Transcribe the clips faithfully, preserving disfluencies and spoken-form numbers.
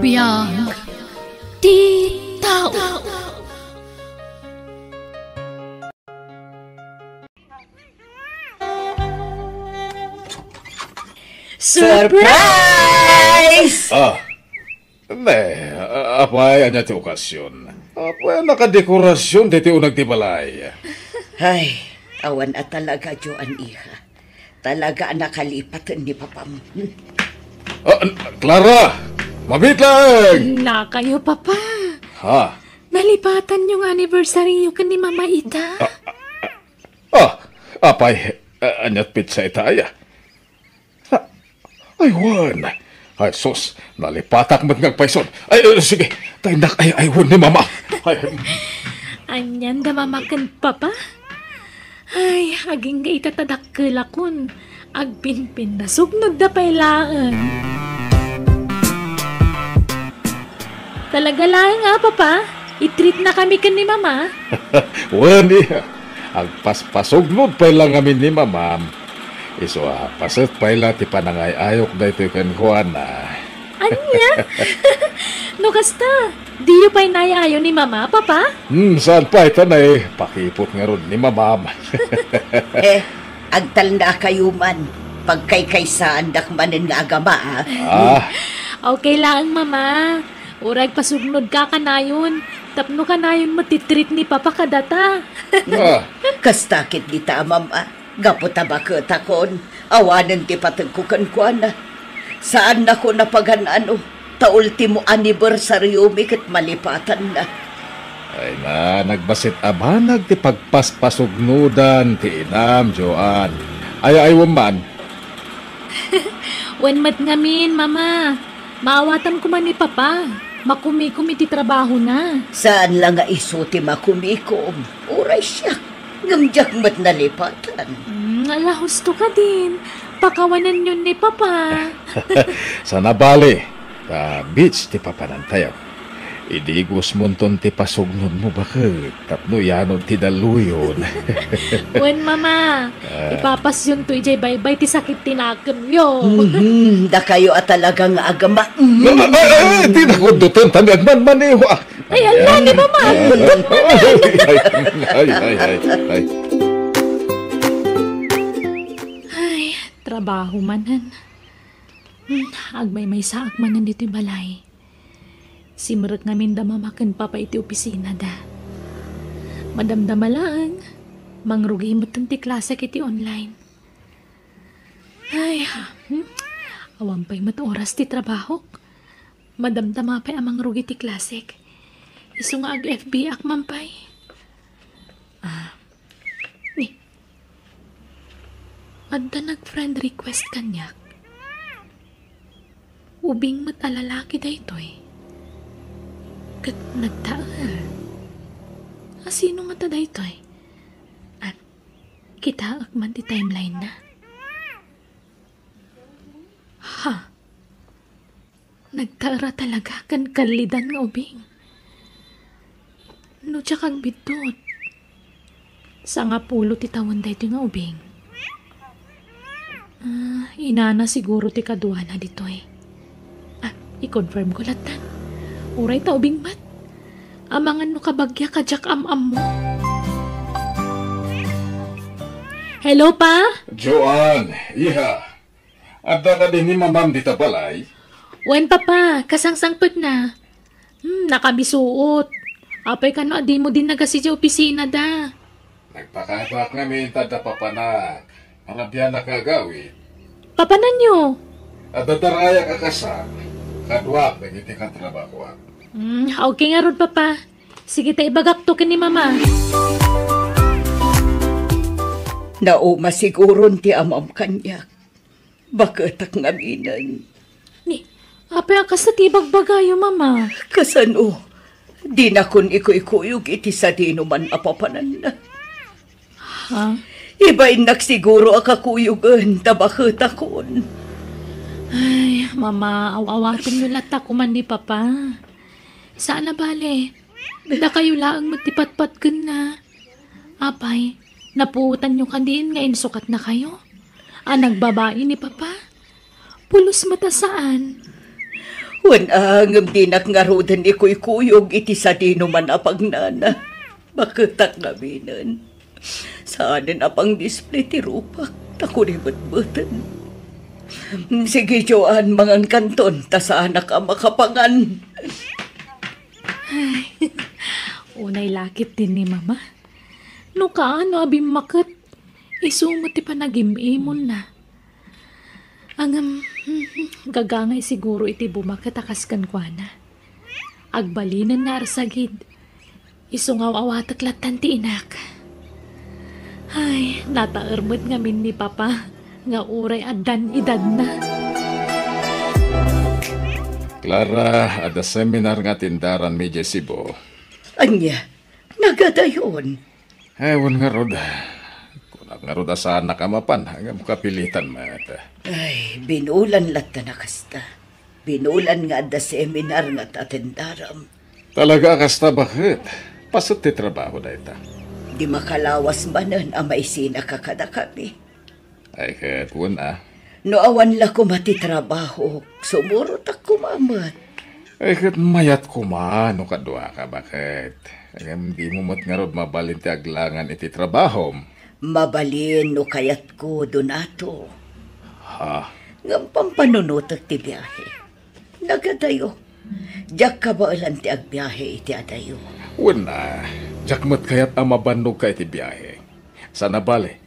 Biag ti tao. Surprise! Ah, ne, a-, apay, ania ti okasion? Apay, nakadekorasyon ditoy uneg ti balay. Ay, awan a talaga, Joan, iha. Talaga a nakalipaten ni papam. Ah, Clara! Mabit laeng! Nakayo, Papa. Ha? Nalipatanyo nga anniversaryo ken ni Mama ita. Ah, ah, ah, apay, ah, aniat petsa ita aya? Ah, ay, wen. Ay, sus, nalipatak met nga agpayson. Ay, ay, sige, ta innak ay, ay, wen ni Mama. Ay, ay. Anian da Mama ken Papa? Ay, agingga ita ta dakkelakon. Agpinpinda, sugnodda pay laeng. Talaga laeng a, Papa? I-treat na kami ken ni Mama? Wen, iha. Agpaspasugnod pay la ngamin ni Mamam. Isu a, paset pay la ti panangay-ayok daytoy kenkuana. Ania? No kasta, diyo pay nay-ayo ni Mama, Papa? Hmm, saan pay ta nay pakipot ngarud ni Mamam. Eh, agtalna kayo man. Pagkaykaysaandak manen nga agama, a. Ah. Okay laeng, Mama. Uray pasugnodka kanayon, tapno kanayon met ti treat ni Papa kadata. Ah. Kasta ket dita, Mama. Gapu ta baketakon, awanen ti pategko kenkuana. Saannakon a pagan-ano, ta ultimo anniversaryomi ket malipatanna. Ay na, nagbasit a banag ti pagpaspasugnodan ti inam, Joan. Ay, ay, wen man. Wen met ngamin, Mama. Maawatam koma ni Papa. Makumikom iti trabahona. Saan la nga isu ti makumikom. Uray siak. Ngem diak met nalipatan. Hmm, ala, husto kadin. Pakawanenyon ni Papa. Sana bale, ta beach ti papanantayo. Idigosmonton ti pasugnodmo baket tapno yanod ti dalluyon. Wen, Mama, ah, ipapasyonto idiay baybay ti sakit ti nakemyo. Mhm, dakayo a talaga nga agama. Mhm. Ay, ay, ay, ti nakuddoten, tami agmanmaneho, ah. Ay, ala, ni Mama, agkudot man. Ay, ay, ay, ay, ay. Ay, trabaho manen. Hmm, agmaymaysaak manen ditoy balay. Simrek ngamin da Mama ken Papa iti opisinada. Madamdama laeng, mangrugi metten ti klasek iti online. Ay, hmm, awan pay met oras ti trabahok. Madamdama pay a mangrugi ti klasek. Isu nga ag-F B ak man pay. Ah, ni, adda nag-friend request kaniak. Ubing met a lalaki daytoy. Ket nagtaer. A, sino ngata daytoy? At kitaek man ti timeline na. Ha? Nagtaer a talaga ken kallidan nga ubing. No diak agbiddut, sangapulo ti tawen daytoy nga ubing. Ah, inana siguro ti kaduana ditoy. Ah, i-confirm ko lattan. Uray ta ubing met. Amangan no kabagyak a diak am-ammo. Hello, Pa? Joan, iha. Adda kadi ni Mamam dita balay? Wen, Papa, kasangsangpetna. Hmm, nakabisuot. Apay kano a dimo dinnagas idiay opisina da? Nagpakaduak ngamin ta adda papanak. Marabianak nga agawid. Papananyo? Adda darayak a kasa. Kaduak dagiti katrabahoak. Hmm, okay ngarud, Papa. Sige ta ibagakto ken ni Mama. Nauma siguron ti amam kaniak. Baketak ngaminen. Ni, apay a kasta ti ibagbagayo, Mama? Kasano? Dinakon ikuykuyog iti sadinoman a papananna. Ha? Ibainnak siguro a kakuyogen ta baketakon. Ay, Mama, aw-awatenyo latta koma ni Papa. Saan a bale, dakayo laeng met ti patpatgenna. Apay, napuotanyo kadin nga insukatnakayo? A nagbabai ni Papa? Pulos met a saan. Wen a, ngem dinak ngaruden ikuykuyog iti sadinoman a pagnana. Baketak ngaminen. Saanen a pangdisplay ti rupak, ta kunibetbeten. Sige, Joan, mangankanton, ta saanak a makapangan. Ay, unay lakit din ni Mama. No kaano a bimmaket, isu met ti panagim-imonna. Ngem, gagangay siguro iti bumaket a kas kenkuana. Agbalinen nga arsagid. Isu nga aw-awatek lattan ti inak. Ay, nataer met ngamin ni Papa nga uray addan edadna. Clara, adda seminar nga atendaranmi idiay Cebu. Ania? Nagadayon? Ay, wen ngarud. Kunak ngarud a saanak a mapan, ngem kapilitan met. Ay, binulan latta a kasta. Binulan nga adda seminar nga atendaram. Talaga a kasta, baket? Paset ti trabaho dayta. Di makalawas manen a maisinaka kadakami. Ay, ket wen a. No awan la koma ti trabaho, sumurotak koma met. Ay, ket mayat koma no kaduaka, baket? Ngem dimo met ngarud mabalin ti aglangan iti trabahom. Mabalin no kayatko, Donato. Ha? Ngem pampanunotek ti biahe. Nagadayo. Diak kabaelan ti agbiahe iti adayo. Wen a, diak met kayat a mabannogka iti biahe. Saan a bale,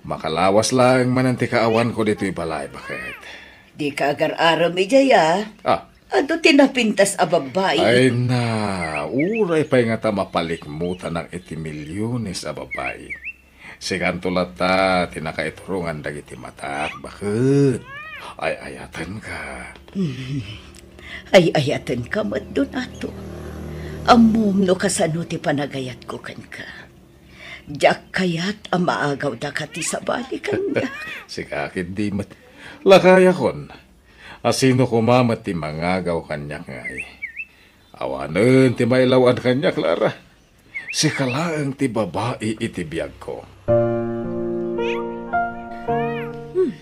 makalawas laeng manen ti kaawanko ditoy balay, baket? Dika agar-arem idiay a. Ah. Adu ti napintas a babbai. Ay na, uray pay ngata mapalikmutanak iti milyones a babbai. Sikanto latta ti nakaiturongan dagiti matak, baket. Ay-ayatenka. Hmm. Ay-ayatenka met, Donato. Ammom no kasano ti panagayatko kenka. Diak kayat a maagawdaka ti sabali kaniak. Sika ketdi met. Lakayakon. A sino koma met ti mangagaw kaniak ngay? Awanen ti mailaw-an kaniak, Clara. Sika laeng ti babai iti biagko. Hmm.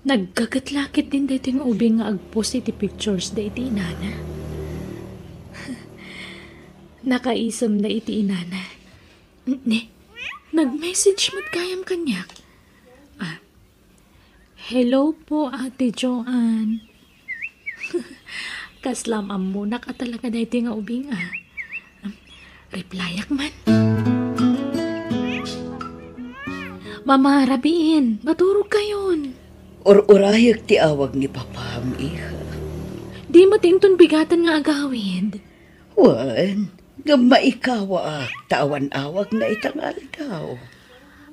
Naggaget lakit din daytoy nga ubing nga agpost iti pictures da iti inana. Nakaisemda iti inana. Ne, nag-message met gayam kaniak. Ah, "Hello po, Ate Joanne." Kasla ammonak a talaga daytoy nga ubing, ah. Replyak man. Mama, rabiin, maturog kayon. Ur-urayek ti awag ni Papam, iha. Di met inton bigaten nga agawid. Wen, ngem maikawaak ta awan awagna ita nga aldaw.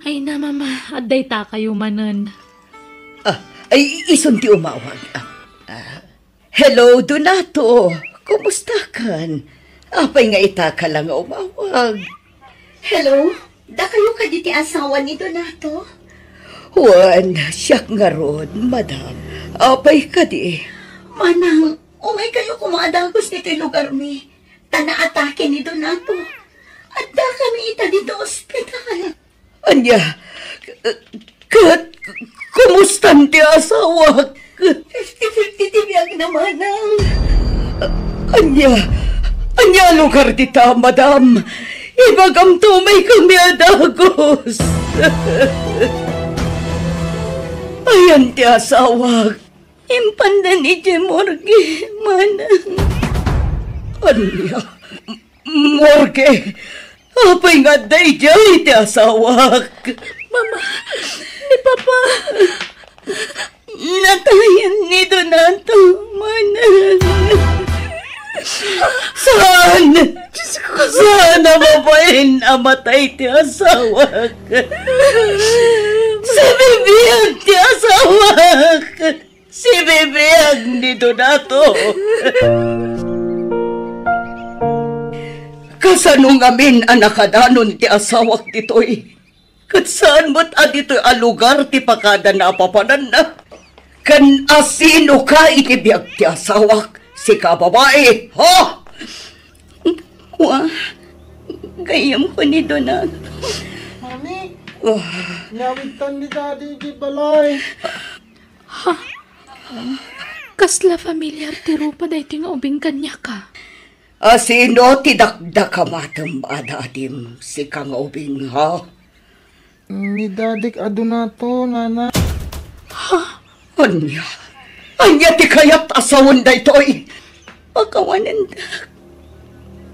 Ay na, Mama, adda ita kayo manen. Ah, ay, isun ti umawag. Ah, ah, hello, Donato. Kumustakan? Apay nga ita ka lang nga umawag? Hello, dakayo kadi ti asawa ni Donato? Wen, siak ngarud, madam. Apay kadi? Manang, umay kayo koma a dagus ditoy lugarmi. Ta naatake ni Donato. Addakami ita ditoy ospital. Ania? Ket, kumustan ti asawak? Fifty fifty ti biagna, manang. Ania? Ania lugar dita, madam? Ibagamto, umaykami a dagus. Ayan ti asawak. Impandan idiay morgue, manang. Ania? Morgue? Apay nga adda idiay ti asawak? Mama, ni Papa. Natayan ni Donato, manang. Saan? Diyos ko. Saan a mabain a matay ti asawak? Sibibiag ti asawak. Sibibiag ni Donato. Kasano ngamin a nakadanon ti asawak ditoy? Ket saan met a ditoy a lugar ti pakadana a papananna? Ken asinoka iti biag ti asawak? Sika babai, ha? Wa, gayyemko ni Donato. Mami, ah, inyawidtan ni Daddy iti balay. Ha? Kasla familiar ti rupa daytoy nga ubing kaniak, a? A sino ti dakdakamatem a dadim, sika nga ubing, ha? Ni dadik a Donato, nana. Ha? Ania? Ania ti kayat a sawen daytoy? Pakawanendak.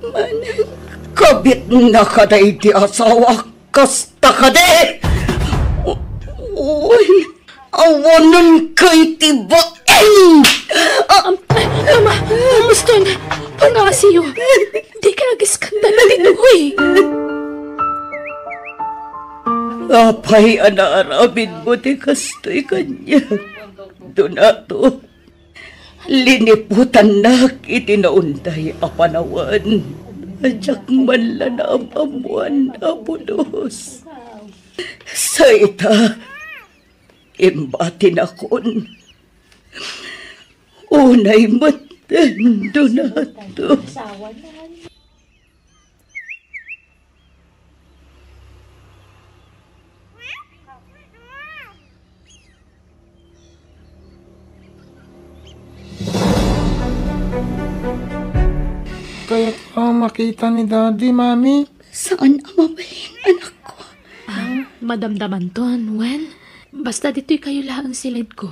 Manang kabitna kadi ti asawak, kasta kadi? Wen, awanenka iti bain! Ah! Am-, Ama, Pastor, pangngasiyo. Dika agiskandala ditoy. Apay a naaramidmo ti kastoy kaniak, Donato? Liniputannak iti naunday a panawen. Diak man la naam-ammoan a pulos. Sa ita, imbatinakon. Unay met, Donato. Kayat ko makita ni Daddy, Mami. Saan a mabalin, anakko. Ah, madamdamanton, wen, basta ditoy kayo laeng siledko.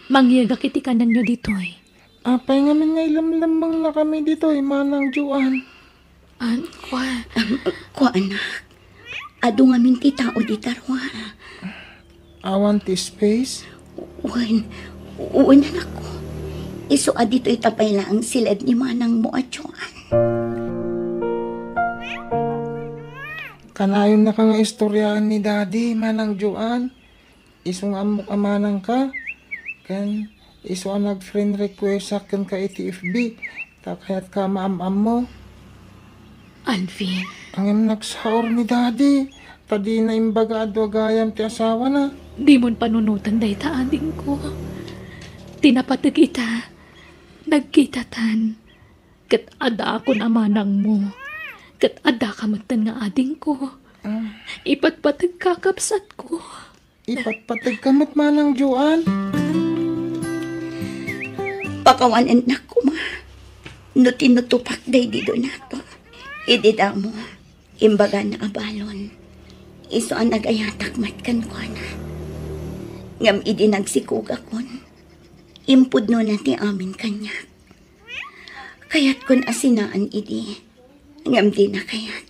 Mangyegak iti kanenyo ditoy. Apay ngamin nga ilemlemmengna kami ditoy, Manang Joan? An, kua. Am, kua, anak. Adu ngamin ti tao dita rua. Awan ti space? Wen, wen, anakko. Isu a ditoy ta pay laeng siled ni manangmo a Joan. Kanayonnaka nga istoriaen ni Daddy, Manang Joan. Isu nga ammok a manangka, ken isu a nag-friend requestak kenka iti F B, ta kayatka a maam-ammo. Alvin. Ngem nagsaor ni Daddy, ta dina imbaga a dua gayam ti asawana. Dimon panunoten dayta, adingko. Ti napateg ita, nagkitatan. Ket addaakon a manangmo. Ket addaka metten nga adingko. Ah. Ipatpategka, kabsatko. Ipatpategka met, Manang Joan. Pakawanennak koma no tinutupak daydi Donato. Idi damo, imbagana a balon. Isu a nagayatak met kenkuana. Ngem idi nagsikogakon, impudnona ti amin kaniak. Kayatkon a sinaan idi, ngem dina kayat.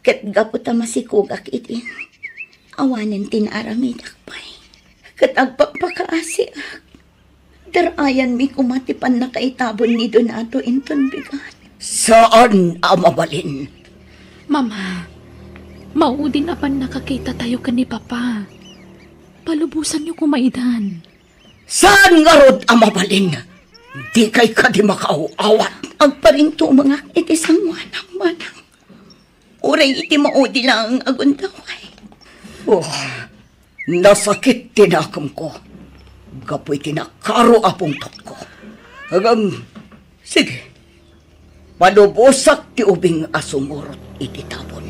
Ket gapu ta masikogak idin, awanen ti naaramidak pay. Ket agpakpakaasiak. Dar-ayanmi koma ti pannakaitabon ni Donato inton bigat. Saan a mabalin. Mama, maudin a pannakakitatayo ken ni Papa. Palubosanyo koma idan. Saan ngarud a mabalin? Dikay kadi makaaw-awat? Agparintumengak iti sangoanak, manang. Uray iti maudi laeng a gundaway. Oh, nasakit ti nakemko gapu iti nakaro a pungtotko. Ngem, sige, palubosak ti ubing a sumurot iti tabon.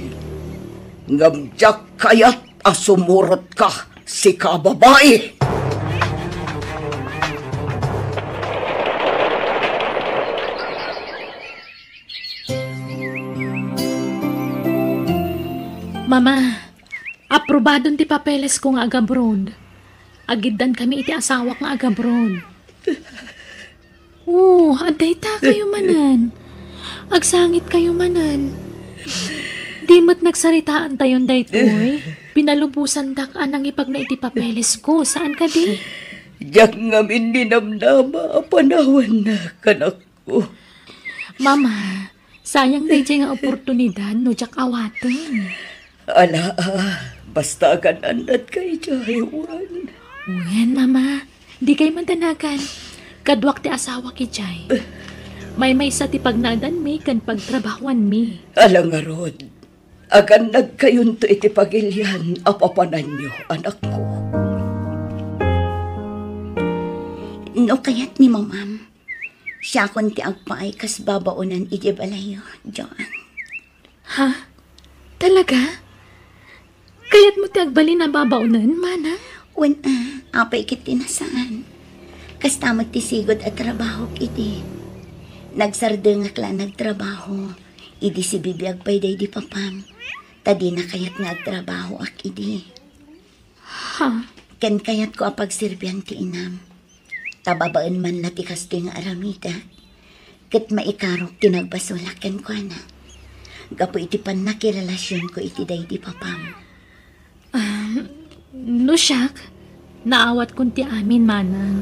Ngem diak kayat a sumurotka, sika a babai! Mama, aprobadon ti papelesko nga agabroad. Agiddan kami iti asawak nga agabroad. Oh, adda ita kayo manen. Agsangit kayo manen. Di met nagsaritaantayon daytoy. Pinalubosandak a nangipagna iti papelesko. Saan kadi? Diak ngamin ninamnama a panawanna, kanak. Oh. Mama, sayang daydiay nga oportunidad no diak awaten. Ala, ah, basta agan-annadka idiay, wen. Wen, Mama, dikay madanagan. Kaduak ti asawak idiay. Maymaysa ti pagnaedanmi ken pagtrabahoanmi. Ala ngarud, agannadkayonto iti pagilian a papananyo, anakko. No kayat ni Mamam, siakon ti agpaay kas babaonan idiay balayyo, Joan. Ha? Talaga? Kayatmo ti agbalin a babaonen, Manang? Wen, a, apay ket ti nasaan. Kasta met ti sigud a trabahok idi. Nagsardengak la nagtrabaho, idi sibibiag pay daydi papam, ta dina kayat nga agtrabahoak idi. Ha? Ken kayatko a pagserbian ti inam. Ta babaen man la ti kastoy nga aramidek, ket maikarok ti nagbasolak kenkuana. Gapu iti pannakirelasionko iti daydi papam. Ah, no siak, naawatkon ti amin, manang.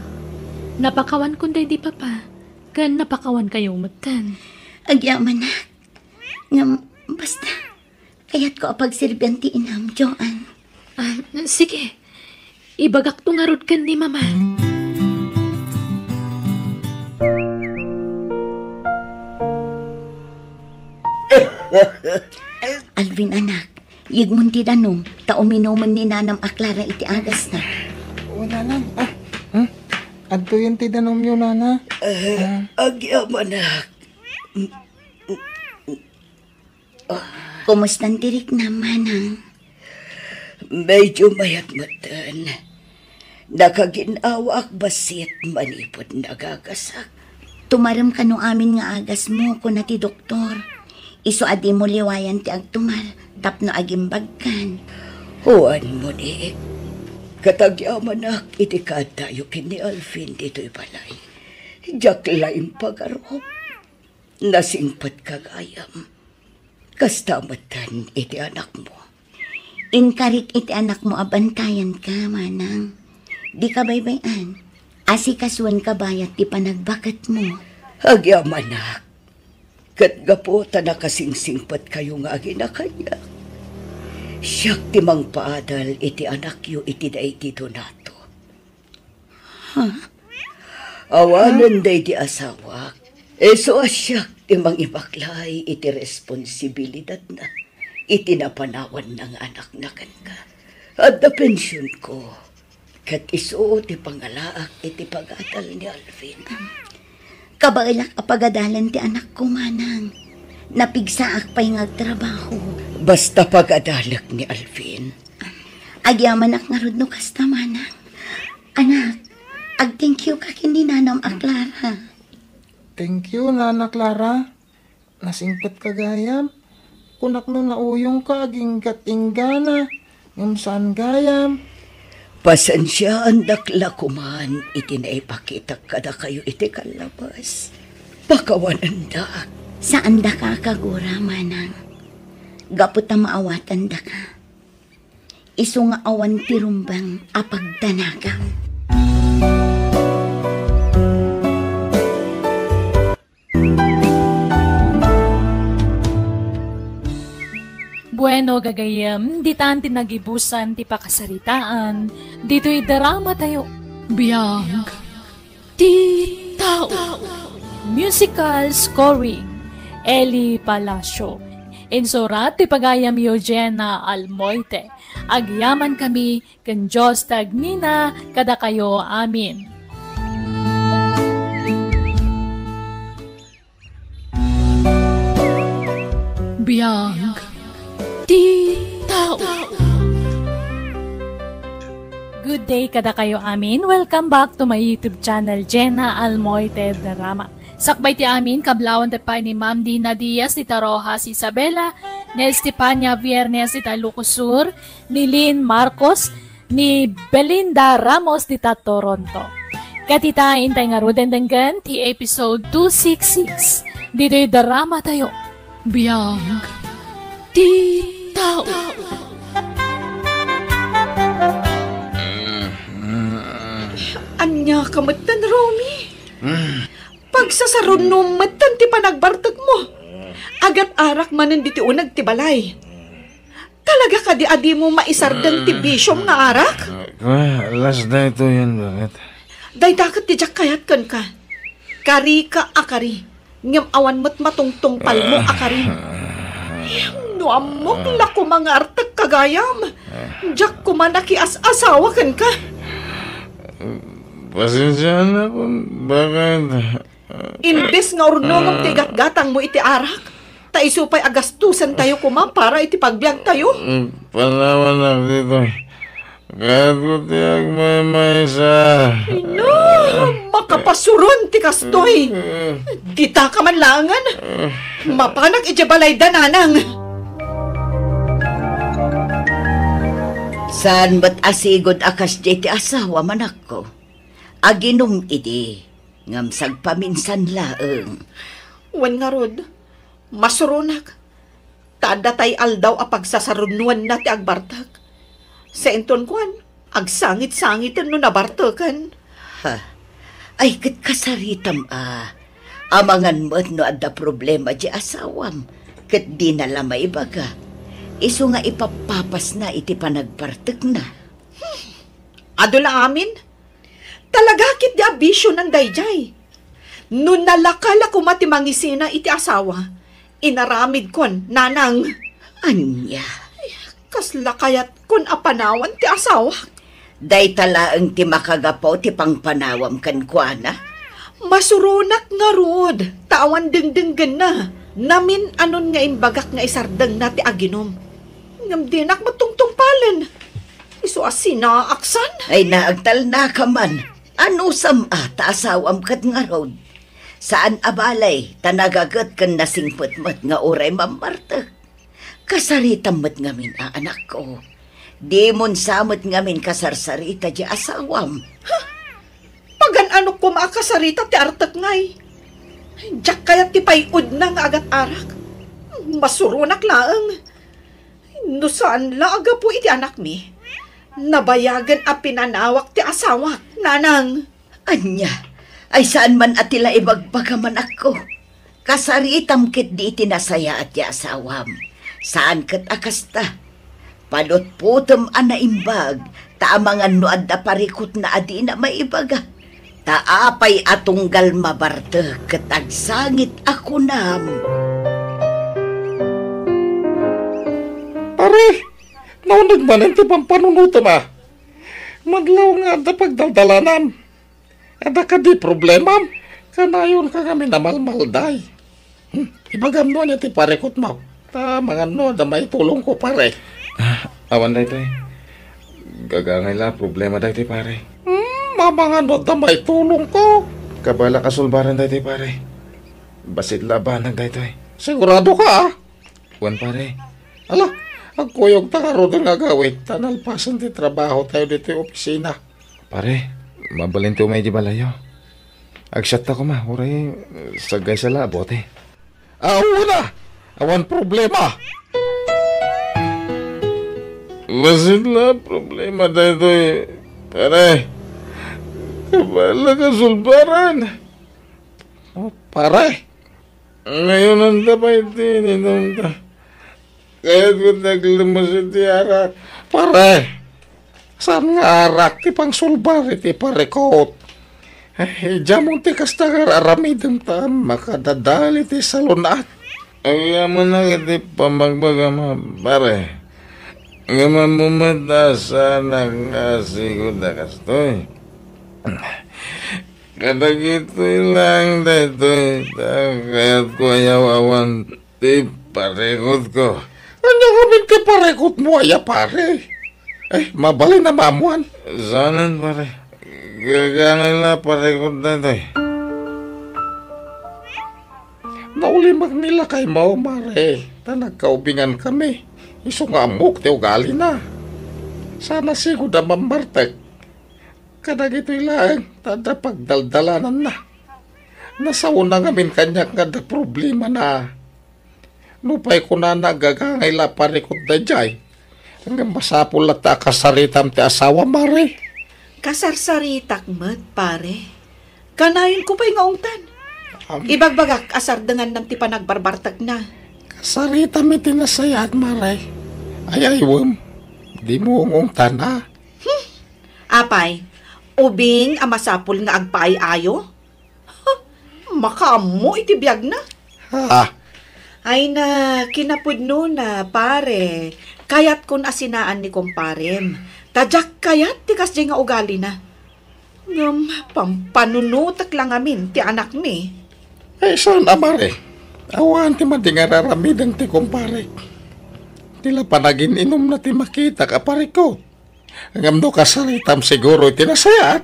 Napakawankon daydi papa, ken napakawankayo metten. Agyamanak. Ngem, basta, kayatko a pagserbian ti inam, Joan. Ah, sige. Ibagakto ngarud ken ni Mama. Alvin, anak, yegmon ti danum, ta uminomen ni nanam a Clara iti agasna. O, nanang. Ah, hmm? Adtoyen ti danumyo, nana. Ah, agyamanak. Kumustan ti riknam, manang? Medyo mayat metten. Nakagin-awaak bassit manipud nagagasak. Tumarem kano amin nga agasmo, kuna ti doktor. Isu a dimo liwayan ti agtumar tapno agimbagkan. Wen, Monique. Ket agyamanak iti kaaddayo ken ni Alvin ditoy balay. Diak la impagarup. Nasingpetka gayam. Kasta metten iti anakmo. Inkarik iti anakmo a bantayanka, manang. Dika baybay-an. Asikasuenka bayat ti panagbaketmo. Agyamanak. Ket gapu ta nakasingsingpetkayo nga aginakayat, siak ti mangpaadal iti anakyo iti daydi Donato. Ha? Awanen daydi asawak, isu a siak ti mangibaklay iti responsibilidadna iti napanawanna nga anakna kenka. Adda pensionko, ket isu ti pangalaak iti pagadal ni Alvin. Kabaelak a pagadalen ti anakko, manang. Napigsaak pay nga agtrabaho. Basta pagadalek ni Alvin. Agyamanak ngarud no kasta, manang. Anak, ag-thank you ka ken ni nanam a Clara. Thank you, Nana Clara. Nasingpetka gayam. Kunak no nauyongka aginggat inggana, ngem saan gayam. Pasensiaandak la koman iti naipakitak kadakayo iti kallabas. Pakawanendak. Saandaka a kagura, manang. Gapu ta maawatandaka. Isu nga awan ti rumbeng a pagdanagam. Bueno, gagayyem, ditan ti nagibusan ti pakasaritaan ditoy drama tayo. Biag ti tao. Musical scoring, Eli Palacio. Insurat ti pagayam Eugenia Almoite. Agyaman kami ken Dios ti agnina kadakayo. Amen. Biag ti tao. Good day kadakayo amin. Welcome back to my YouTube channel, Jenna Almoite Drama. Sakbay ti amin, kablawan ti pay ni Ma'am Dina Diaz dita Roxas, Isabela, ni Estefania Viernes dita Ilocos Sur, ni Lynn Marcos, ni Belinda Ramos dita Toronto. Ket ita, intay ngaruden denggen ti episode two six six ditoy drama tayo. Biag ti tao. Ania ka metten, Romy? Pagsasarunnom metten ti panagbartekmo. Agat-arak manen ditoy uneg ti balay. Talaga kadi a dimo maisardeng ti bisiom nga arak? Ah, last daytoyen, bakit? Dayta ket ti diak kayat kenka. Karika a kari, ngem awan met matungtungpalmo a kari. No ammok la koma nga artekka gayam, diak koma nakias-asawa kenka. Pasensiaanakon, bakit? Imbes nga urnongem ti gatgatangmo iti arak, ta isu pay a gastusantayo koma para iti pagbiagtayo. Panawanak ditoy. Kayatko ti agmaymaysa. Ay, no! Kapasuron ti kastoy. Dita ka man laengen. Mapanak idiay balayda, nanang. Saan met a sigud a kasdiay ti asawam, anakko. Aginum idi, ngem sagpaminsan laeng. Wen ngarud, masuronak. Ta adda tay aldaw a pagsasarunoanna ti agbartek. Sainton kuan, agsangit-sangiten no nabarteken. Ha. Ay, ket kasaritam a. Amangan met no adda problema diay asawam, ket dina la maibaga. Isu nga ipappapasna iti panagbartekna. Adu la amin? Talaga ket di a bisionan daydiay. No nalaka la koma ti mangisina iti asawa, inaramidkon, nanang. Ania? Ay, kasla kayatkon a panawan ti asawak. Dayta laeng ti makagapu ti pangpanawam kenkuana? Masuronak ngarud, ta awan dengdenggenna. Namin-anon nga imbagak nga isardengna ti aginum. Ngem dinak met tungtungpalen. Isu a sinaaksan? Ay, naagtalnaka man. Anusam a ta asawam ket ngarud? Saan a balay, ta nagaget ken nasingpet met nga uray mammartek. Kasaritam met ngamin a, anakko. Dimon sa met ngamin kasarsarita diay asawam. Pagan-anok koma a kasarita ti artek ngay. Diak kayat ti pay-udna nga agat-arak. Masuronak laeng. No saan la a gapu iti anakmi, nabayagen a pinanawak ti asawak, nanang. Ania? Ay, saan man a ti la ibagbagam, anakko. Kasaritam ketdi iti nasayaat ti asawam. Saan ket a kasta. Palutpotem a naimbag, ta amangan no adda parikutna a dina maibaga. Ta apay a tunggal mabartek ket agsangit a kunam? Pare, nauneg manen ti pampanunotem a. Madlaw nga adda pagdaldalanam. Adda kadi problemam? Kanayonka ngamin a malmalday. Hmm, ibagam no ania ti parikutmo. Ta amangan no adda maitulongko, pare. Ah, awan daytoy. Gagangay la problema daytoy, pare. Hmm, amangan no adda maitulongko. Kabalak a sulbaren daytoy, pare. Bassit la a banag daytoy. Sigurado ka, ah? Wen, pare. Ala, agkuyogta ngaruden nga agawid, ta nalpasen ti trabahotayo ditoy opisina. Pare, mabalin ti umay di balayo. Agsiatta koma, uray saggaysa la a bote. Ah, una, awan problema. Bassit la a problema daytoy, pare. Kabalak a sulbaren. Oh, pare. Ngayonanta pay ti ininomta. Kayatko ti aglemes iti arak. Pare, saan nga arak ti pangsulbar iti parikut? Ay, diamon ti kasta nga ar-aramidem ta makadadal iti salun-at. Agyamanak iti pambagbagam, pare. Ngem ammom met a saanak nga sigud a kastoy. Kadagitoy laeng daytoy, ta kayatko a yaw-awan ti parikutko. Ania ngamin ti parikutmo aya, pare? Eh, mabalin a maammoan. Saanen, pare. Gagangay la a parikut daytoy. Naulimek ni lakaymo, pare, ta nagkaubingankami. Isu nga ammok ti ugalina. Saan a sigud a mammartek. Kadagitoy laeng, ta adda pagdaldalananna. Nasaona ngamin kaniak nga adda problemana. Nupay kunana, gagangay la a parikut daydiay, ngem masapul latta a kasaritam ti asawam, pare. Kasarsaritak met, pare. Kanayonko pay nga ungtan. Am- Ibagbagak a sardengannam ti panagbarbartekna. Kasaritam iti nasayaat, pare. Ay-aywem. Dimo ungungtan, a? Hmm. Apay, ubing a masapul nga agpaay-ayo? Huh, makaammo iti biagna. Ah. Ay na, kinapudnona, pare. Kayatkon a sinaan ni kumparem. Ta diak kayat ti kasdiay nga ugalina. Ngem, pampanunotek la ngamin ti anakmi. Ay, saan a, pare? Awan ti madi nga ar-aramiden ti kumparek. Ti la panagin-inumna ti makitak a parikut. Ngem no kasaritam siguro iti nasayaat,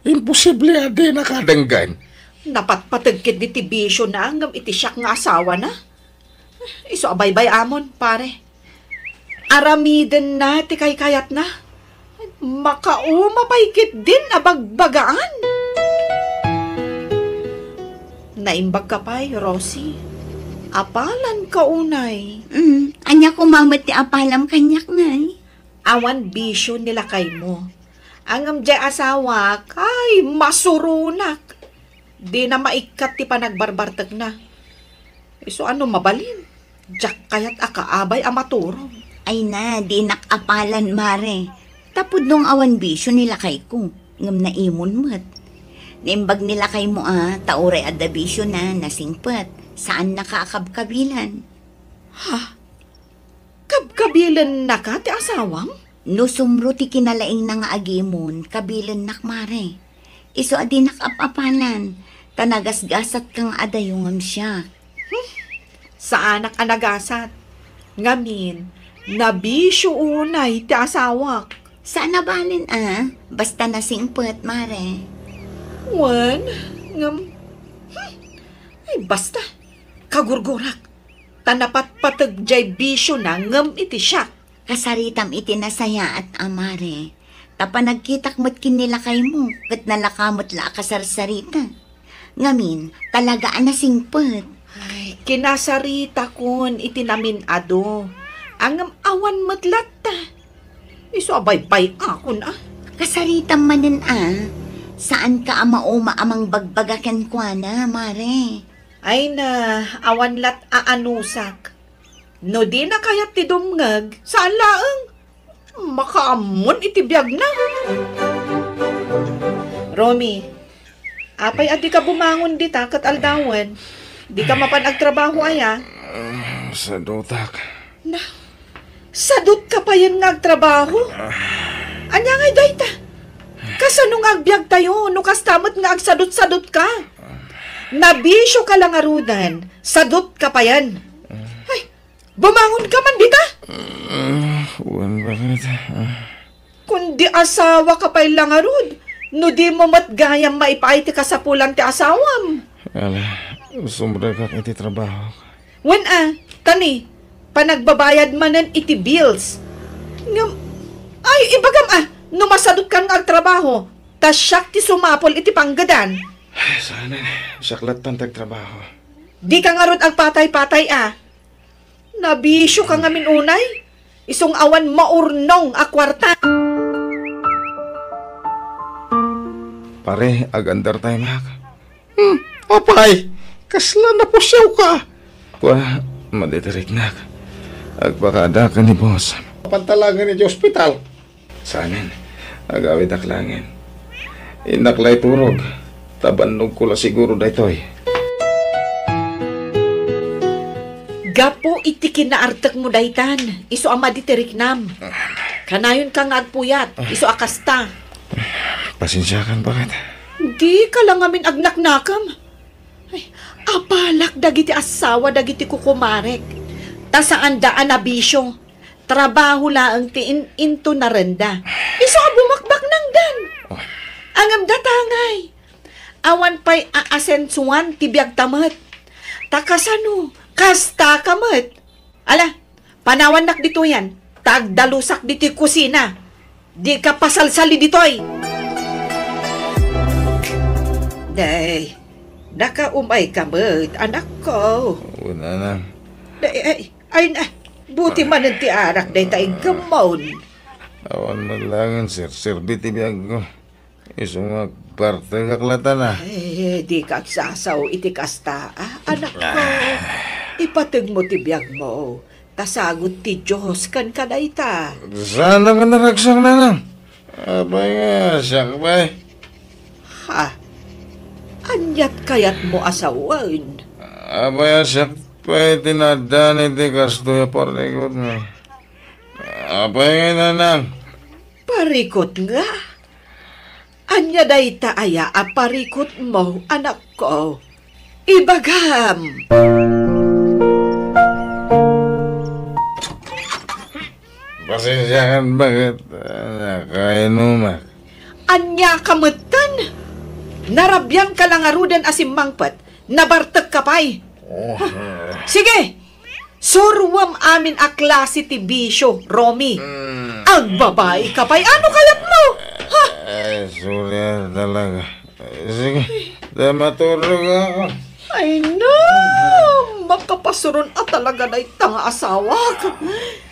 Imposible a dinaka denggen. Napatpateg ketdi ti bisiona ngem iti siak nga asawana. Isu a baybay-amon, pare. Aramidenna ti kaykayatna. Makauma pay ketdin a bagbagaan. Naimbagka pay, Rosie. Apalanka unay. Mm, ania koma met ti apalam kaniak, Nay? Awan bisio ni lakaymo. Ngem diay asawak, ay, masuronak. Dina maikkat ti panagbarbartekna. Isu a no mabalin, diak kayat a kaabay a maturog. Ay na, dinak apalan, Mare. Ta pudno nga awan bisio ni lakayko, ngem naimon met. Naimbag ni lakaymo a, ta uray adda bisiona, nasingpet, saannaka a kabkabilan. Ha? Kabkabilennaka ti asawam? No sumro ti kinalaingna nga agimon, kabilennak, Mare. Isu a dinak ap-apalan, ta nagasgasatka nga adayo ngem siak. Hmm, saanak a nagasat. Ngamin, nabisio unay ti asawak. Saan a balen a, basta nasingpet, Mare. Wen, ngem, hmm, ay, basta. Kagurgurak. Ta napatpateg diay bisiona ngem iti siak. Kasaritam iti nasayaat a, Mare. Ta panagkitak met ken ni lakaymo, ket nalaka met la a kasarsarita. Ngamin, talaga a nasingpet. Ay, kinasaritakon iti namin-adu. Ngem awan met latta. Isu a baybay-akon a. Kasaritam manen a, saanka a mauma a mangbagbaga kenkuana, Mare. Ay na, awan lat a anusak. No dina kayat ti dumngeg, saan laeng. Makaammon iti biagna. Romy, apay a dika bumangon dita ket aldawen? Dika mapan agtrabaho aya? Ah, sadutak. Na, sadutka payen nga agtrabaho? Ania ngay dayta? Kasano nga agbiagtayo no kasta met nga agsadut-sadutka? Nabisioka la ngaruden, sadutka payen. Ay, bumangonka man dita? Ah, wen, bakit? Ah. Kundi asawaka pay la ngarud, no dimo met gayam maipaay ti kasapulan ti asawam. Ala, sumrekak iti trabaho. Wen a, tani, panagbabayad manen iti bills. Ngem, ay, ibagam a, no masadutkan nga agtrabaho, ta siak ti sumapul iti panggedan. Ay, saanen, siak lattan ti agtrabaho. Dika ngarud agpatay-patay a. Nabisioka ngamin unay, isu nga awan maurnong a kuarta. Pare, agandar tayo, Mac. Hmm, apay, kasla napusiawka? Kua, maditiriknak. Agpakada ka ni boss. Pantalagan iti ospital. Saanen, agawidak laengen. Innak la iturog, ta bannogko la siguro daytoy. Gapu iti kinaartekmo daytan, isu a maditiriknam. Kanayonka nga agpuyat, isu a kasta. Pasensiakan, bakit? Dika la ngamin agnaknakam. Ay, apalak dagiti asawa dagiti kukumarek. Ta saanda a nabisio. Trabaho laeng ti in-, into narenda. Isu a bumakbaknangdan. Oh. Ngem datangay. Awan pay aasensuan ti biagta met. Ta kasano, kastaka met. Ala, panawannak ditoyan, ta agdalusak ditoy kusina. Dika pasalsali ditoy. Day, nakaumayka met, anakko. Wen, nanang. Day, ay, ay na, buti manen ti arak dayta iggemmon. Awan met laengen serserbi ti biagko. Isu nga agpartegak latta. Ay, dika agsasao iti kasta, a, anakko. Ah. Ipategmo ti biagmo. Ta sagut ti Dios kenka dayta. Saan nga naragsak, nanang? Apay nga, siak pay. Ha? Aniat kayatmo a sawen? Apay a siak pay ti naaddaan iti kastoy a parikutmo? Apay nga, nanang? Parikut nga? Ania dayta aya a parikutmo, anakko? Ibagam! Pasensiakan, bakit? Nakainumak. Ania ka metten? Narabian ka la ngaruden a simmangpet. Nabartek ka pay. Oh. Sige! Suruem amin a klase ti bisio, Romy. Mm. Agbabai ka pay. Ano kayat mo? Ha? Ay, sorry, ah, talaga. Sige, ta maturog ako. Ay, no! Makapasuron a talaga dayta nga asawak.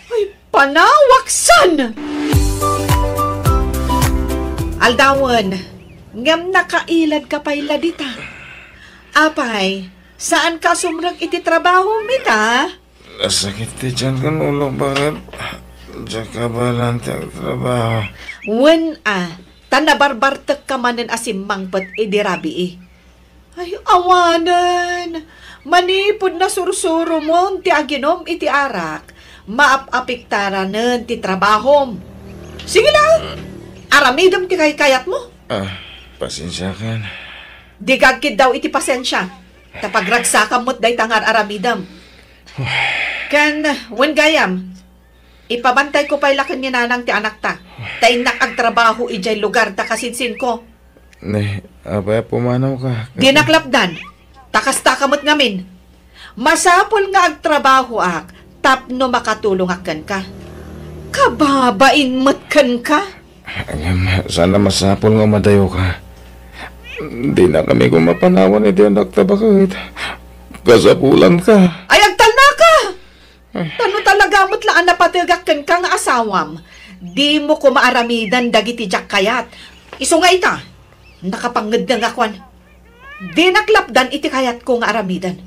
Ay, panawaksan! Aldawen, ngem nakailad ka pay la dita. Apay, saan ka sumrek iti trabaho, mita? Nasakit ti tiyan ken ulok, baket. Diak kabaelan ti agtrabaho. Wen a, ta nabarbartek ka manen a simmangpet idi rabii. Ay, awanen. Manipud nasursuromon ti aginom iti arak, maap-apektaranen ti trabahom. Sige la, aramidem ti kaykayatmo. Ah, pasensiakan. Di ka agkiddaw iti pasensia, ta pagragsakam met dayta nga ar-aramidem. Ken, wen gayam, ipabantayko pay la ken ni nanang ti anakta, ta innak agtrabaho idiay lugar ta kasinsinko. Ne, apay a pumanawka? Dinak lapdan, ta kastaka met ngamin. Masapul nga agtrabahoak tapno makatulongak kenka. Kababain met kenka. Ngem, saan a masapul nga umadayoka. Dinakami koma panawan iti anakta, baket. Kasapulanka. Ay, agtalnaka! Ay. Ta no talaga met la a napategak kenka nga asawam, dimo koma aramidan dagiti diak kayat. Isu nga ita, nakapangngeddengak wen. Dinak lapdan iti kayatko nga aramidan.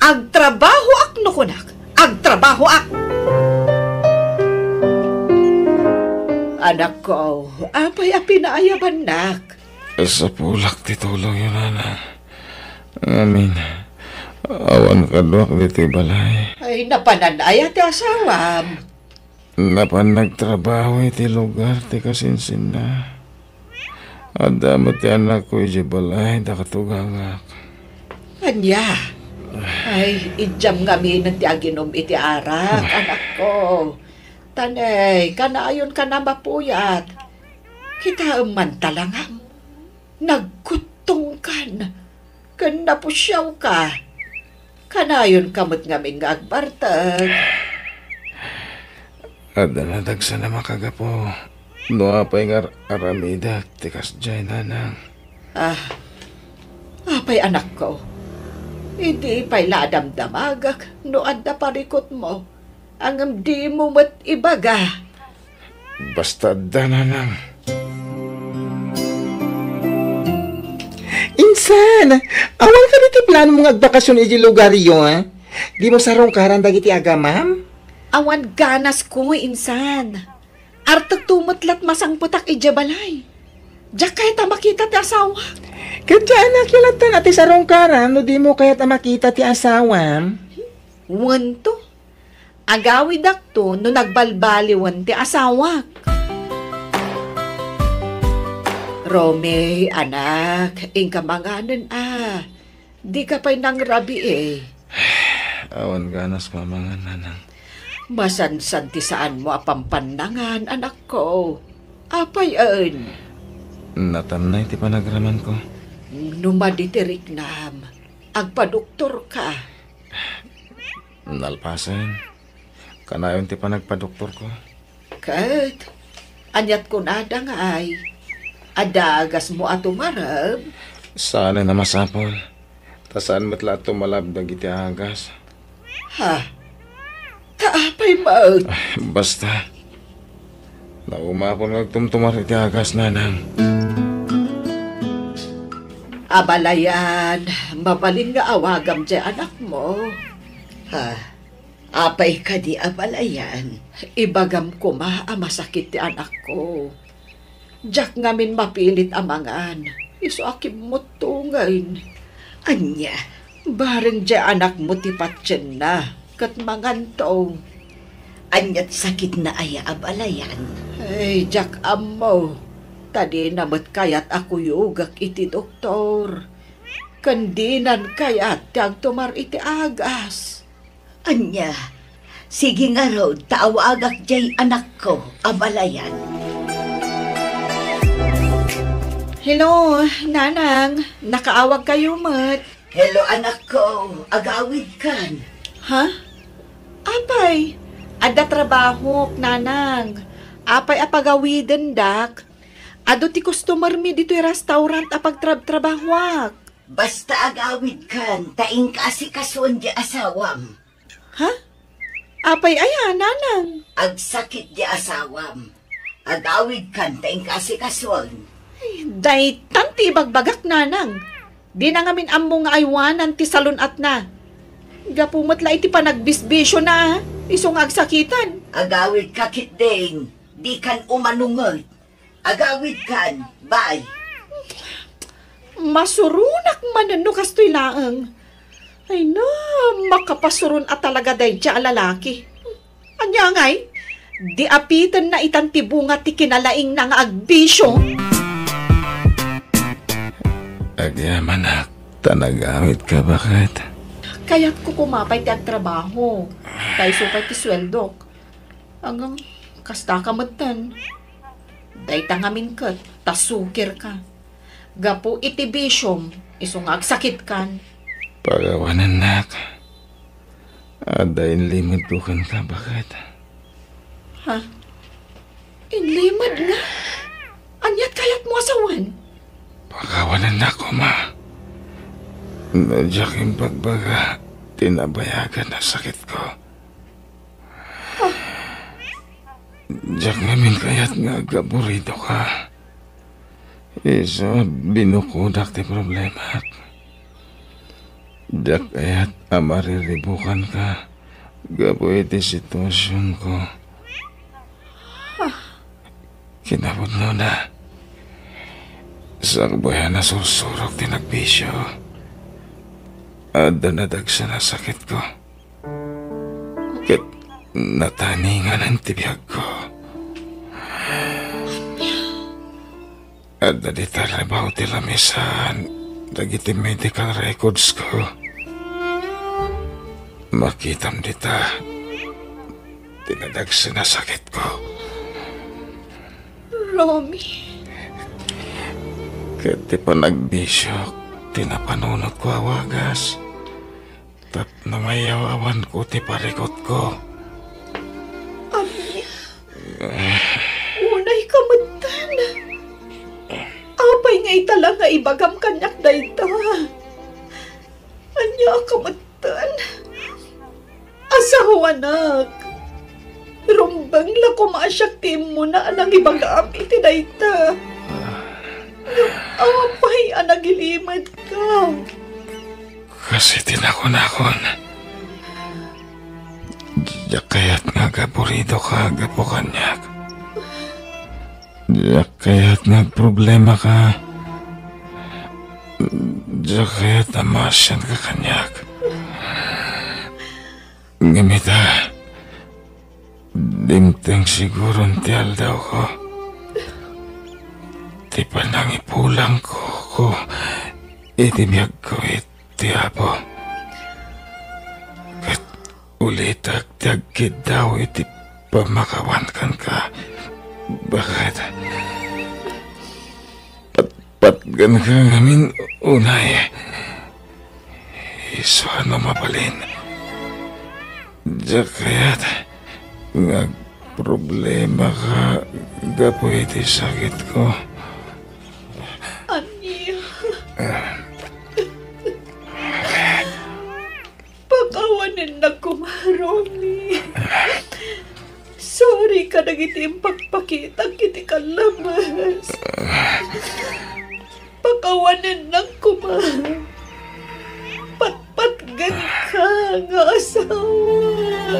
Agtrabahoak no kunak, agtrabahoak! Anakko, apay a pinaayabannak? Sapulak ti tulongyo, nanang. Ngamin, awan kaduak ditoy balay. Ay, napanan aya ti asawam? Napan nagtrabaho iti lugar ti kasinsinna. Adda met ti anakko idiay balay, dakatugangak. Ania? Ay, idiam ngamin ti aginom iti arak, anakko. Ta ne, kanayonkan a mapuyat. Kitaem man talangam. Nagkuttongkan ken napusiawka. Kanayonka met ngamin nga agbartek. Adda nadagsan a makagapu no apay nga ar-, aramidek ti kasdiay, nanang. Ah, apay, anakko? Idi pay la a damdamagek no adda parikutmo, ngem dimo met ibaga. Basta adda, nanang. Insan, awan kadi ti plano mo nga agbakasion iti lugaryo, a? Dimo sarungkaran dagiti agamam? Awan ganasko, insan. Artekto met la't masangpetak idiay balay. Diak kayat a makita ti asawak. Ket diay anakyo latta ti sarungkaran no dimo kayat a makita ti asawam? Wento. Agawidakto no nagbalbaliwen ti asawak. Romy, anak, inka manganen a. Dika pay nangrabii. Awan ganas mamangan, nanang. Masansan ti saanmo a pampannangan, anakko. Apay en? Natamnay ti panagramanko. No madi ti riknam, agpadoktorka. Nalpasen, kanayon ti panagpadoktorko. Ket, ania't kunada ngay? Adda agasmo a tumarem? Saan a masapul. Ta saan met la a tumalab dagiti agas. Ha? Ta apay met? Ay, basta. Naumapon nga agtumtumar iti agas, nanang. Abalayan, mabalin nga awagam diay anakmo. Ha? Apay kadi, abalayan? Ibagam koma a masakit ti anakko. Diak ngamin mapilit a mangan, isu a kimmuttongen. Ania? Bareng diay anakmo ti patienna, ket manganto. Ania't sakitna aya, abalayan? Ay, diak ammo. Ta dina met kayat a kuyogek iti doktor. Ken dinan kayat ti agtumar iti agas. Ania, sige ngarud ta awagak diay anakko, abalayan. Hello, Nanang. Nakaawagkayo met. Hello, anakko. Agawidkan. Ha? Apay, adda trabahok, Nanang. Apay a pagawidendak? Adu ti customer mi ditoy restaurant a pagtrabtrabahoak. Basta agawidkan, ta inka asikasuon di asawam. Ha? Apay aya, Nanang? Agsakit di asawam. Agawidkan ta inka asikasuon. Ay, daytan ti ibagbagak, Nanang. Dina ngamin ammo nga aywanan ti salun-atna. Gapu met la iti panagbisbisiona, isu nga agsakitan. Agawidka ketdin, dikan umano met. Agawidkan, bay. Masuronak manen no kastoy laeng. Ay na, makapasuron a talaga daydiay a lalaki. Ania ngay? Di apitenna itan ti bunga ti kinalaingna nga agbisio? Agyamanak, ta nagawidka, baket. Kayatko koma pay ti agtrabaho. Ta isu pay ti sueldok. Agang, kasta ka metten. Dayta ngamin ket, ta sukir ka. Gapu iti bisiom, isu nga agsakitkan. Pagawanennak. Adda inlimedko kenka, baket. Ha? Inlimed nga? Aniat kayatmo a sawen? Pagawanennak koma. No diak imbagbaga ti nabayagan a sakitko. Diak ngamin kayat nga agaburidoka. Isu a binukodak ti problemak. Diak kayat a mariribukanka gapu iti situasionko. Kinapudnona, sakbay a nasursurok ti nagbisio, adda nadagsen a sakitko. Ket nataninganan ti biagko. Adda dita labaw ti lamisaan dagiti medical records ko. Makitam dita ti nadagsen a sakitko. Romy. Ket ti panagbisiok ti napanunotko a wagas. Tapno mayaw-awanko ti parikutko. Ania? Unay ka metten. Apay nga ita la nga ibagam kaniak dayta? Ania ka metten? Asawanak. Rumbeng la koma a siak ti immuna a nangibagam iti dayta. Ngem apay a nagilimedka? Kas iti nakunakon, diak kayat nga agaburidoka gapu kaniak. Diak kayat nga agproblemaka. Diak kayat a maasianka kaniak. Ngem ita, dimteng siguron ti aldawko. Ti panangipulangko iti biagko iti Apo. Ket ulitek ti agkiddaw iti pammakawan kenka. Baket? Patgenka ngamin unay. Isu a no mabalin, diak kayat nga agproblemaka gapu iti sakitko. Ania? Pakawanennak koma, Romy. Sorry kadagiti impakpakitak iti kallabas. Pakawanennak koma. Patpatgenka nga asawa.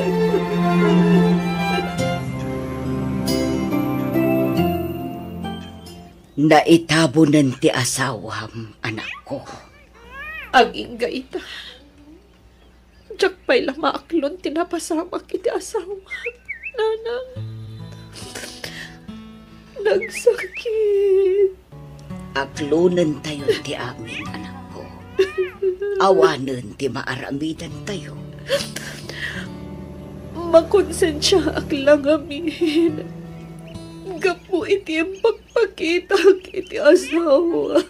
Naitabonen ti asawam, anakko. Agingga ita. Diak pay la maaklon ti napasamak iti asawak, Nanang. Nagsakit. Aklonentayo ti amin, anakko. Awanen ti maaramidentayo. Makonsensiaak la ngamin. gapu iti impakpakitak iti asawak.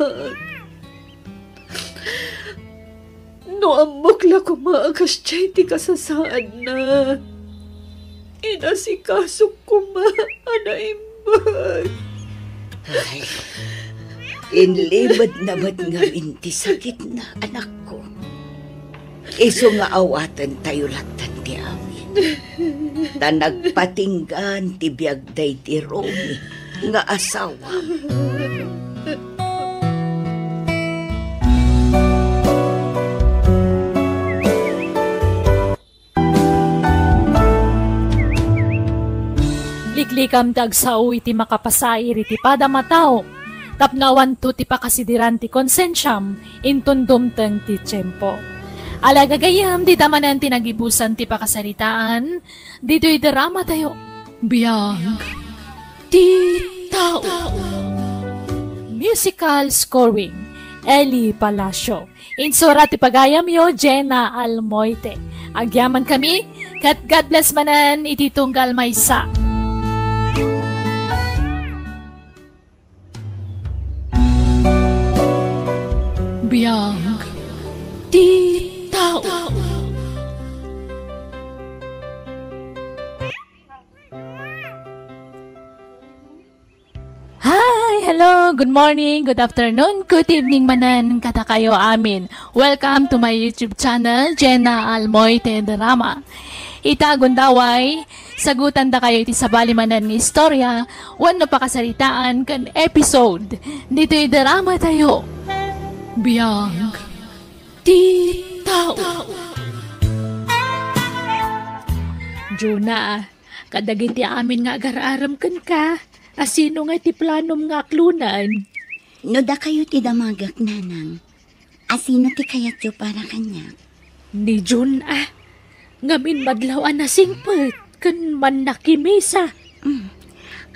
No ammok la koma a kasdiay ti kasasaadna, inasikasok koma a naimbag. Ay, inlimedna met ngamin ti sakitna, anakko. Isu nga awaten tayo lattan ti amin. Ta nagpatinggaan ti biag daydi Romy nga asawa. Liklikam ti agsao iti makapasair iti padam a tao, tapno awanto ti pakasidiran ti konsensiam inton dumteng ti tiempo. Ala gagayyem, dita manen ti nagibusan ti pakasaritaan, ditoy drama tayo. Biag ti tao. Musical scoring, Eli Palacio. Insura ti pagayamyo, Jenna Almoite. Agyaman kami, ket God bless manen iti tunggal maysa. Biag ti tao. Hi! Hello! Good morning, good afternoon, good evening manen kadakayo amin. Welcome to my YouTube channel, Jenna Almoite Drama. Ita gundaway, sagutandakayo iti sabali manen nga istorya wenno pakasaritaan ken episode ditoy drama tayo. Biag ti tao. Jonah, kadagiti amin nga agar-arem kenka, asino nga ti planom nga aklonen? No dakayo ti damagek, nanang, asino ti kayatyo para kaniak? Ni Jun a. Ngamin madlaw a nasingpet ken mannakimisa. Mm.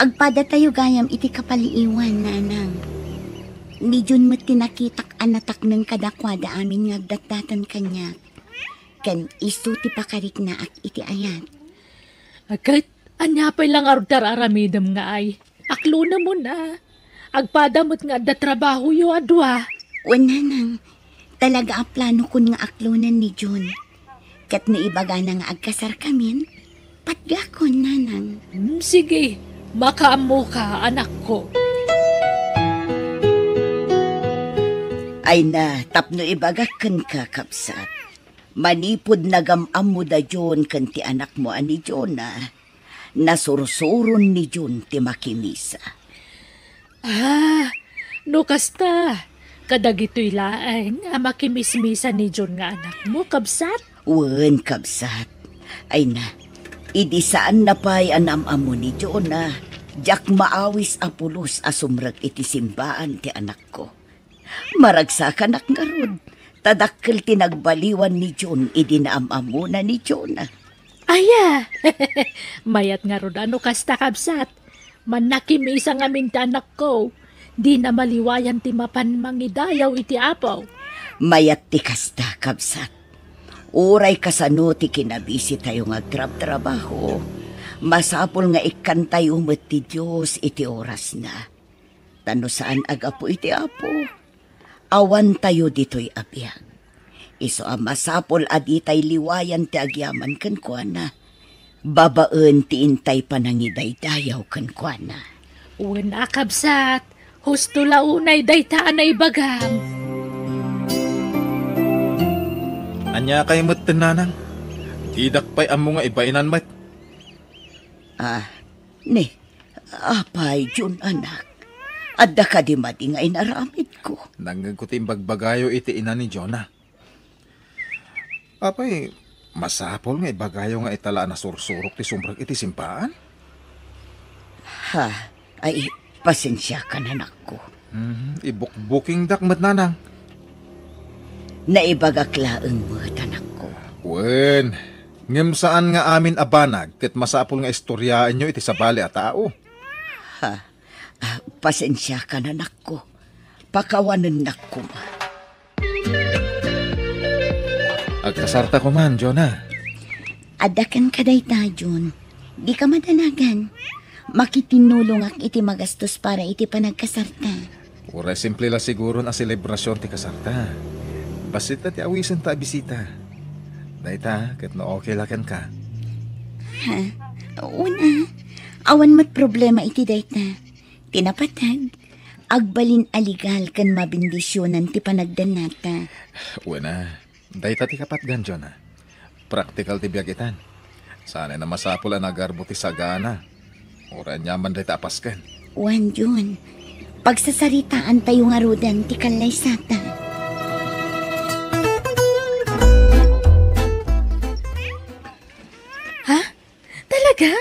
Agpadatayo gayam iti kapaliiwan, nanang. Ni Jun met ti nakitak a natakneng kadakuada amin nga agdatdatan kaniak. Ken isu ti pakariknaak iti ayat. Ket ania pay la ngarud ti ar-aramidem nga ay? Aklonem a. Agpada met nga adda trabahoyo a dua. Wen, nanang, talaga a planokon nga aklonen ni Jun. Ket no ibagana nga agkasarkamin, patgakon, nanang. Hmm, sige, makaammoka, anakko. Ay na, tapno ibagak kenka, kabsat. Manipud nagam-ammoda Jun ken ti anakmo a ni Jonah, nasursuron ni Jun ti makimisa. Ah, no kasta, kadagitoy laeng a makimismisa ni Jun nga anakmo, kabsat? Wen, kabsat. Ay na, idi saanna pay a naam-ammo ni Jonah, diak maawis a pulos a sumrek iti simbaan ti anakko. Maragsakanak ngarud, ta dakkel ti nagbaliwan ni Jun idi naam-ammona ni Jonah. Aya! Mayat ngarud a no kasta, kabsat. Mannakimisa ngamin ti anakko. Dina maliwayan ti mapan mangidayaw iti Apo. Mayat ti kasta, kabsat. Uray kasano ti kinabisitayo nga agtrabtrabaho, masapul nga ikkantayo met ti Dios iti orasna. Ta no saan a gapu iti Apo, awantayo ditoy a biag. Isu a masapul a ditay liwayan ti agyaman kenkuana, babaen ti intay panangidaydayaw kenkuana. Wen a, kabsat, husto la unay dayta a naibagam. Ania kay metten, nanang? Didak pay ammo nga ibainan met. Ah, ni, apay, Jun, anak? Adda kadi madi nga inaramidko? Nangngegko ti imbagbagayo iti ina ni Jonah. Apay, masapul nga ibagayo nga ita la a nasursurok ti sumrek iti simbaan? Ha, ay, pasensiakan, anakko. Mhm, ibukbukingdak met, nanang. Naibagak laeng met, anakko. Wen, ngem saan nga amin a banag ket masapul nga istoriaenyo iti sabali a tao. Ha, ah, pasensiakan, anakko. Pakawanennak koma. Agkasarta koman, Jonah. Adda kenka dayta, Jun. Dika madanagan. Makitinnulongak iti magastos para iti panagkasarta. Uray simple la siguron a selebrasion ti kasarta. Bassit la ti awisenta a bisita. Dayta, ket no okay la kenka. Ha? Una, awan met problema iti dayta. Ti napateg, agbalin a legal ken mabendisionan ti panagdannata. Una, dayta ti kapatgan, John, a. Praktikal ti biag itan. Saan a masapul a nagarbo ti sagana. Uray aniaman dayta a pasken. Wen, John, pagsasaritaantayo ngaruden ti kallaysata. Ha? Talaga?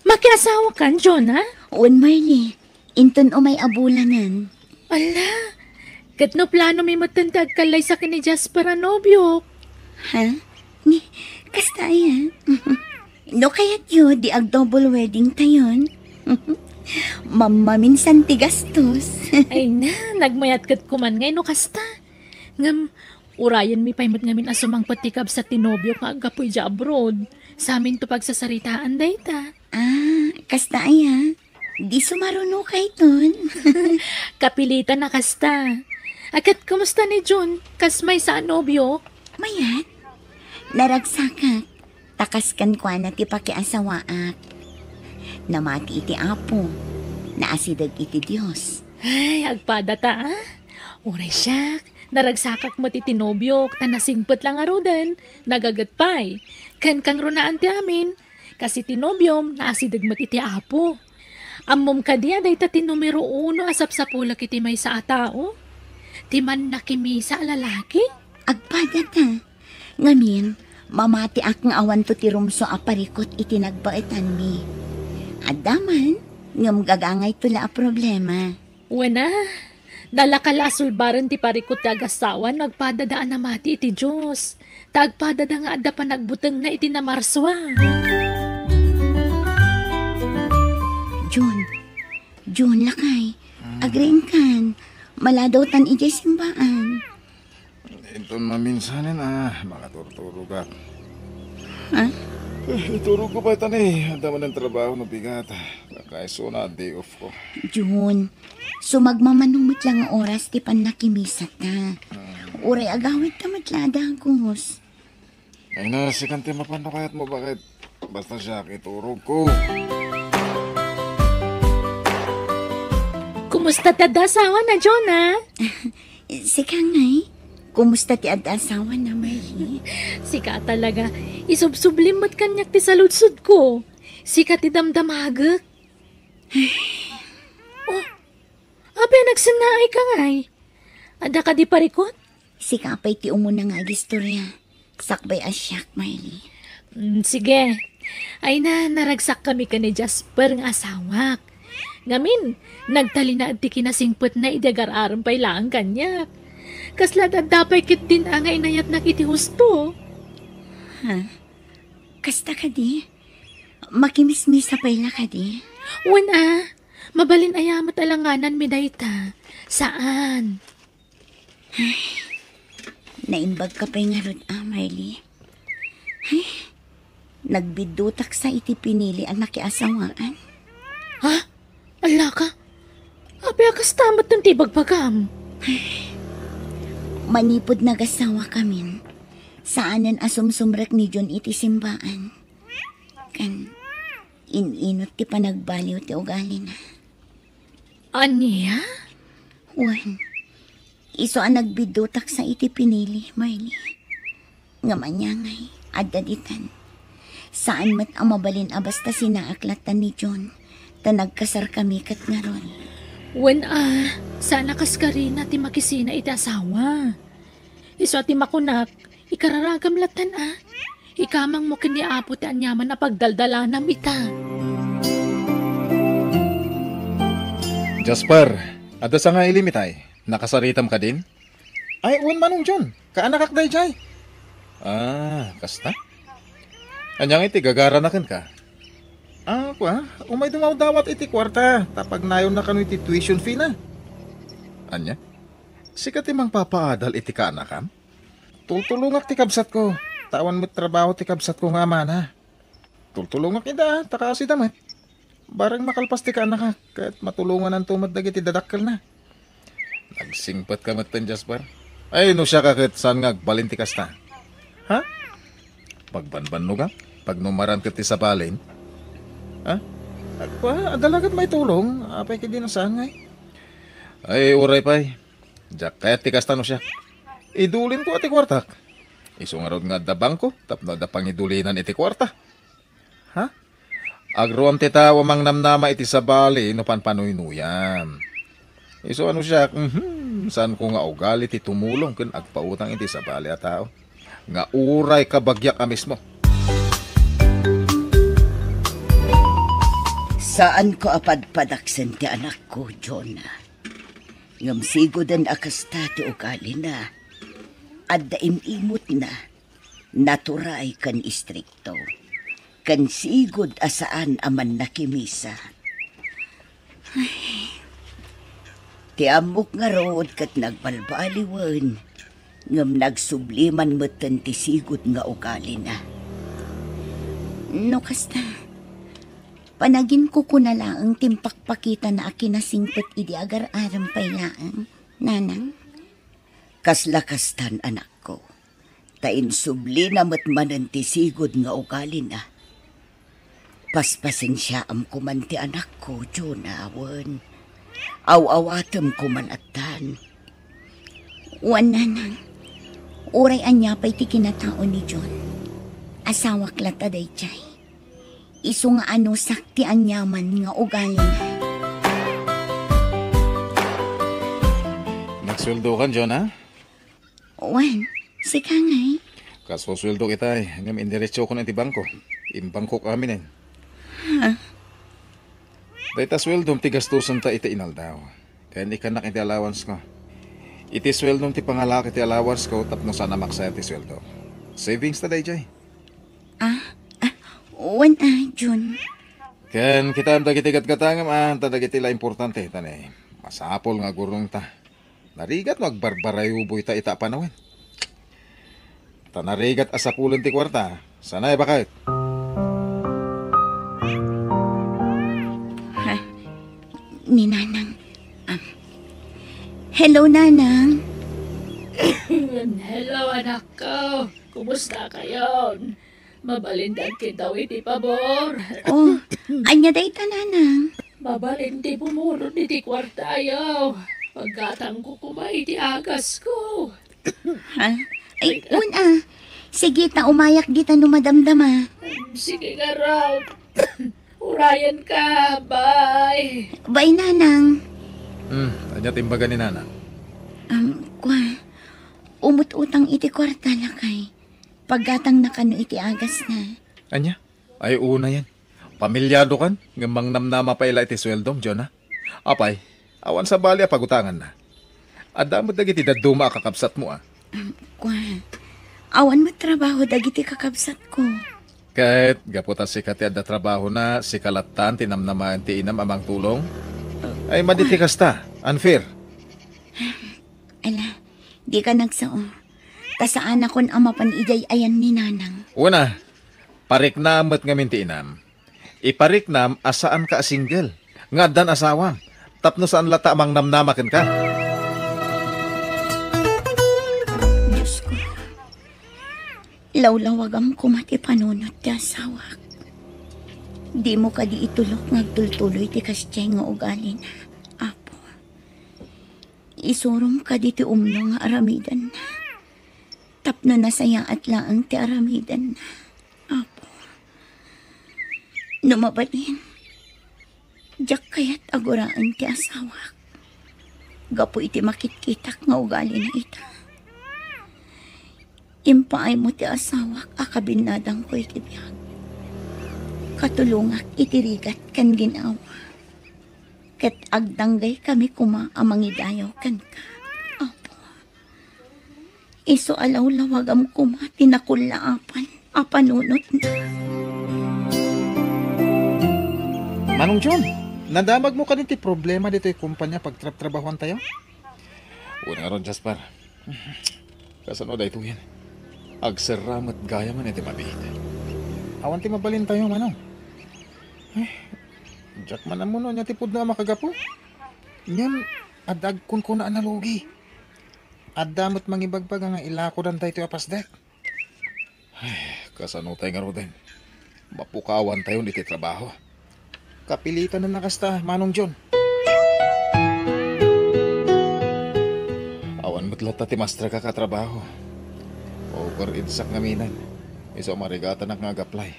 Makiasawakan, Jonah? Wen, Marley. Inton umay a bulanen. Ala, ket no plano mi metten ti agkallaysa ken ni Jasper a nobiok? Ha? Ni, kasta aya? No kayatyo, di ag-double wedding tayon. Mammaminsan ti gastos. Ay na, nagmayat ket kuman ngay no kasta. Ngem, urayenmi pay met ngamin a sumangpet ti kabsat ti nobiok nga aggapu idiay abroad. Saminto pagsasaritaan dayta. Ah, kasta aya? Di sumaruno kayton. Kapilitan a kasta. A ket kumusta ni Jun? Kas maysa a nobiok? Mayat. Naragsakak. Ta kas kenkuana ti pakiasawaak. Namati iti Apo. Naasideg iti Dios. Ay, agpadata, a? Uray siak, naragsakak met iti nobiok, ta nasingpet la ngaruden, nagaget pay. Ken kangrunaan ti amin, kas iti nobiom, naasideg met iti Apo. Ammom kadi a dayta ti numero uno a sapsapulek iti maysa a tao? Ti mannakimisa a lalaki? Agpadata. Ngamin, mamatiak nga awanto ti rumsua a parikut iti nagbaetanmi. Adda man, ngem gagangayto la a problema. Wen a, nalaka la a sulbaren ti parikut ti agassawa no agpadada a namati iti Dios. Ta agpadada nga adda panagbutengna iti namarsua. Jun, Jun, lakay, agriingkan. Maladawtan idiay simbaan. Inton maminsanen a, makaturturogak. Ha? Eh, iturogko pay ta ni, adda manen trabaho no bigat. Kakaisuna a day off ko. Jun, sumagmamano met la nga oras ti pannakimisa ta. Uray agawidta met la a dagus. Ay na, sikan ti mapan no kayatmo, baket. Basta siak, iturogko. Kumusta ti adda asawana, Jonah? Sika ngay? Kumusta ti adda asawana, Marley? Sika talaga. Isubsublim met kaniak ti saludsodko. Sika ti damdamagek. Oh, apay nagsennaay ka ngay? Adda kadi parikut? Sika pay ti umuna nga agistorya. Sakbay a siak, Marley. Mm, sige. Ay na, naragsakkami ken ni Jasper nga asawak. Ngamin, nagtalinaed ti kinasingpetna idi agar-arem pay laeng kaniak. Kasla adda pay ketdin a nga inayatnak iti husto. Ha? Kasta kadi? Makimismisa pay la kadi? Wen a, mabalin aya met alangananmi dayta. Saan? Ay, naimbag ka pay ngarud a, Marley. Ay, nagbiddutak sa iti pinili a nakiasawaan. Ha? Allaka? Apay a kasta met ti ibagbagam? Ay, manipud nagasawa kamin, saanen a sumsumrek ni Jun iti simbaan. Kan, in-inut ti panagbaliw ti ugalina. Ania? Wen, isu a nagbiddutak sa iti pinili, Marley. Ngem ania ngay, adda ditan. Saan met a mabalin a basta sinaak latta ni Jun, ta nagkasarkami ket ngarud. Wen a, saan a kaskarina ti makisina iti asawa. Isu a ti makunak, ikararagam lattan a. Ikamangmo ken ni Apo ti aniaman a pagdaldalanam ita. Jasper, adda sanga ilim itay. Nakasaritam kadin? Ay, wen, Manong John. Kaanakak dayjay. Ah, kasta? Ania ngay ti gagarana kenka? Ah, kua, umay dumawdawat iti kuarta, ta pagnayon na kano iti tuition fee na. Ania? Sika ti mangpapaadal iti kaanakam? Tultulongak ti kabsatko, ta awan met trabaho ti kabsatko nga amana. Tultulongak ida, ta kaasida met. Bareng makalpas ti kaanakak, ket matulongananto met dagiti dadakkelna. Nagsingpetka metten, Jasper. Ay, no siak a ket saan nga agbalin ti kasta? Ha? Pagbanbannogak? Pagnumaran ket ti sabalin? Ha? Kua, adda la ket maitulong. Apay ket di nasaangay? Ay, uray pay. Diak kayat ti kasta no siak. Idulinko a ti kuartak. Isu ngarud nga adda bangko tapno adda pangidulinan iti kuarta. Ha? Agruam ti tao a mangnamnama iti sabali no panpanuynuyan. Isu a no siak, mhm, saanko nga ugali ti tumulong ken agpautang iti sabali a tao. Nga uray kabagiak a mismo. Saanko a padpadaksen ti anakko, Jonah. Ngem sigoden a kasta ti ugalina. Adda im-imotna. Naturay ken istrikto, ken sigud a saan a mannakimisa. Ay, ti ammok ngarud ket nagbalbaliwen, ngem nagsubli man metten ti sigud nga ugalina. No kasta, panaginkukuna laeng ti impakpakitana a kinasingpet idi agar-arem pay laeng, Nanang. Kasla kastan, anakko. Ta insublina met manen ti sigud nga ugalina. Paspasensiaam koman ti anakko, Jonah, wen aw-awatem koman attan. Wen, Nanang, uray ania pay ti kinatao ni John, asawak latta daydiay. Isu nga anusak ti aniaman nga ugalina. Nagsueldokan, Jonah? Wen, sika ngay? Kasusueldok itay, ngem indiretsokon iti bangko. Imbangkok aminen. Ha? Dayta sueldom ti gastusenta iti inaldaw. Ken ikkannak iti allowance ko. Iti sueldom ti pangalaak iti allowance ko tapno saan a maksaya ti sueldo. Savings ta daydiay. Ah, ah, wen a, Jun. Ken kitaem dagiti gatgatangem a, ta dagiti la importante, ta ne, masapul nga agurnongta. Narigat no agbarbarayuboyta ita a panawen. Ta narigat a sapulen ti kuarta, sanay baket. Ha? Ni Nanang. Ah. Hello, Nanang. Hello, anakko. Kumusta kayon? Mabalin dagkitaw iti pabor. Oh, ania dayta, Nanang? Mabalin ti pumulot iti kuartayo. Paggatangko koma iti agasko. Ha? Ay, wen a. Sige, ta umayak dita no madamdama. Sige ngarud. Urayenka. Bye. Bye, Nanang. Hmm, ania ti imbaga ni Nanang? Um, kua, umut-utang iti kuarta, lakay. Paggatangna kano iti agasna. Ania? Ay, unayen. Pamiliado kan, ngem mangnamnama pay la iti sueldom, Jonah. Apay, awan sabali a pagutanganna. Adda met dagiti dadduma a kakabsatmo, a. Um, kua. Awan met trabaho dagiti kakabsatko. Ket, gapu ta sika ti adda trabahona, sika lattan ti namnamaen ti inam a mangtulong? Ay, madi ti kasta. Unfair. Ala, dika nagsao. Ta saanakon a mapan idiay ayan ni Nanang. Wen a, pariknam met ngamin ti inam. Ipariknam a saanka a single, nga addan asawam, tapno saan latta a mangnamnama kenka. Diosko, lawlawagam koma ti panunot ti asawak. Dimo kadi itulok nga agtultuloy ti kasdiay nga ugalina, Apo. Isurom kadi ti umno nga aramidenna, tapno nasayaat laeng ti aramidenna, Apo. No mabalin, diak kayat a guraen ti asawak gapu iti makitkitak nga ugalina ita. Impaaymo ti asawak a kabinnadangko iti biag. Katulongak iti rigat ken ginawa. Ket agdanggaykami koma a mangidayaw kenka, Apo. Isu a lawlawagam koma ti nakullaapan a panunotna. Manong John, nadamagmo kadi ti problema ditoy kompania pagtrabtrabahoantayo? Wen ngarud, Jasper. Kasano daytoyen? Agserra met gayamen iti mabiit. Awan ti mabalintayo, Manong. Eh, Diak man ammo no ania ti pudno a makagapu. Ngem, adda agkunkuna a nalugi. Adda met mangibagbaga nga ilakodan daytoy a pasdek. Ay, kasano tay ngaruden? Mapukawantayon iti trabaho. Kapilitanen a kasta, Manong John. Awan met latta ti mastrek a katrabaho. Over-edsak ngamin. Isu a marigatanak nga agaplay.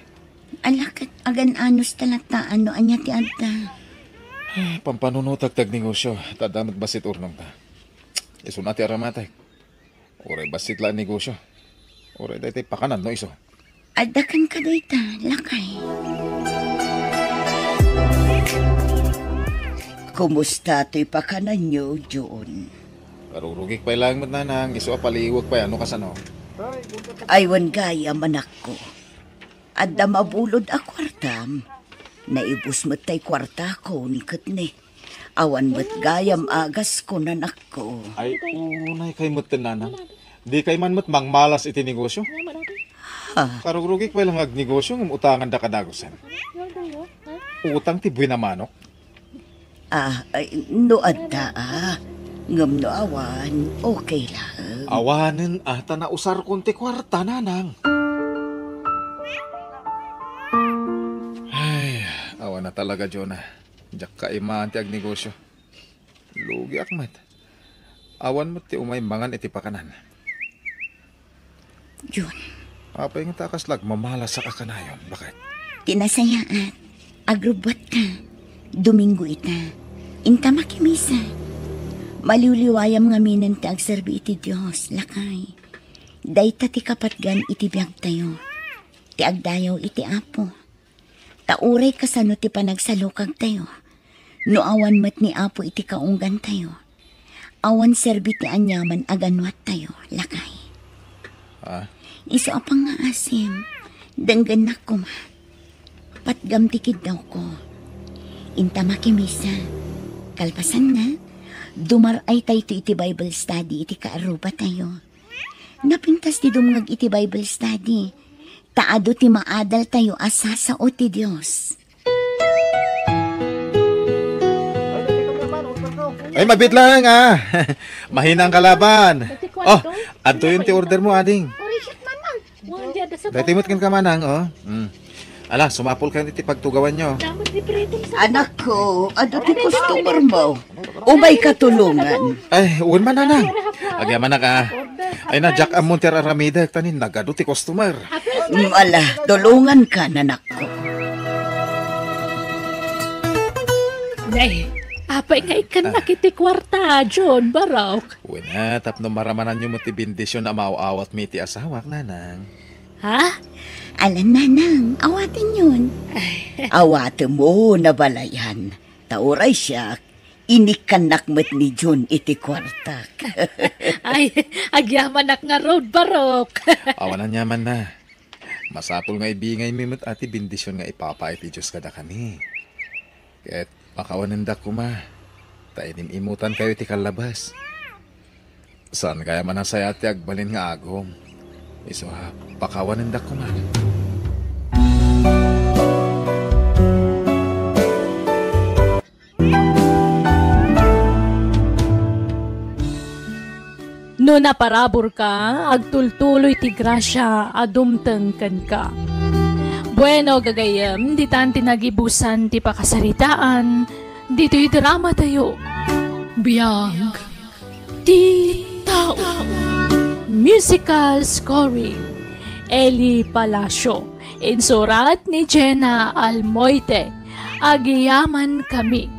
Ala ket agan-anos ta latta no ania ti adda. Ah, pampanunotak ti agnegosio, ta adda met bassit urnongta. Isuna ti aramatek. Uray bassit la a negosio. Uray daytoy pakanan no isu. Adda kenka dayta, lakay. Kumusta toy pakananyo, John? Karurugik pay laeng met, Nanang, isu a paliwek pay, ano kasano? Ay, wen gayam, anakko. Adda mabulod a kuartam. Naibus met tay kuartakon ket ne. Awan met gayam a gaskon, anakko. Ay, unay kay met, Nanang. Di kay man met mangmalas iti negosio. Ha? Karurugik pay lang agnegosio ngem utanganda kadagusen. Utang ti buin a manok. Ah, ay, no adda, ah. Ngem no awan, okay lang. Awanen, ah, ta nausarkon ti kuarta, Nanang. Ay, awan na talaga, Jonah. Diak kaimaan ti agnegosio. Lugiak met. Awan met ti umay mangan iti pakanan. Jun. Apay nga ta kasla agmamalasak a kanayon? Bakit? Ti nasayaat, agrubbuatka. Domingo ita. Inta makimisa. Maliwliwayam ngaminen ti agserbi iti Dios, lakay. Dayta ti kapatgan iti biagtayo. Ti agdayaw iti Apo. Ta uray kasano ti panagsalukagtayo, no awan met ni Apo iti kaunggantayo, awan serbi ti aniaman a ganuattayo, lakay. Ah? Isu a pangngaasim, denggennak koma. Patgam ti kiddawko. Inta makimisa. Kalpasanna, dumar-aytayto iti Bible study iti kaarrubatayo. Napintas ti dumngeg iti Bible study, ta adu ti maadaltayo a sasao ti Dios. Ay, mabit lang, ah. Mahinang kalaban. Oh, adtoyon ti order mo, ading. Daytoy met kenka, manang, oh. Mm. Ala, sumapulkayon iti pagtugawanyo. Anakko, adu ti customer mo. Umayka tulongan. Ay, wen man, nanang. Agyamanak, ah. Ay na, diak ammon ti ar-aramidek, ta ni nagadu ti customer. Mm, ala, tulonganka, anakko. Nay, apay nga ikkannak iti kuarta, John, barok? Wen, ah, tapno maramananyo met ti bendision a maaw-awatmi iti asawak, nanang. Ha? Alan, nanang, awatenyon. Awatenmo, nabalayan. Ta uray siak, inikkannak met ni Jun iti kuartak. Ay, agyamanak ngarud, barok. Awan aniamanna. Masapul nga ibingaymi met a ti bendision nga ipapay ti Dios kadakami. Ket pakawanendak koma, ta inim-imutankayo iti kallabas. Saan gayam a nasayaat ti agbalin nga agum? Isu a, pakawanendak koma. No naparaburka, agtultuloy ti grasia a dumteng kenka. Bueno, gagayyem, ditan ti nagibusan ti pakasaritaan ditoy dramatayo. Biag ti tao. Musical scoring, Eli Palacio. Insurat ni Jenna Almoite. Agyamankami.